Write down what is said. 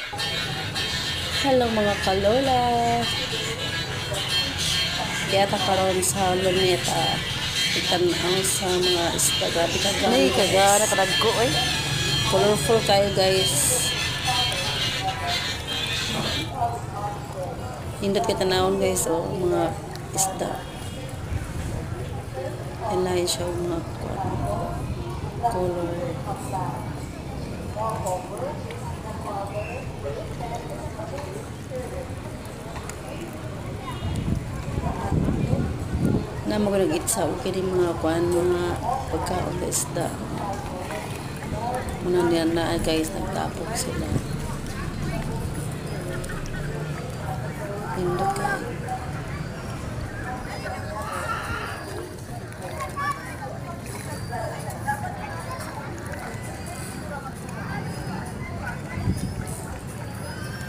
Hello, mga kalola. Kaya ta karon sa Luneta. Itan-aw sa mga isda. Grabe ka Nay, guys. Kagana kadagko oy. Colorful kayo, guys. Hindot kay tanawon, guys, oh, mga isda. Ilain siya og mga kuan, color. Na mo nag-itsa og kini mga kuan, mga pagkaon sa isda. Muna niya na, guys, nagtapok sila.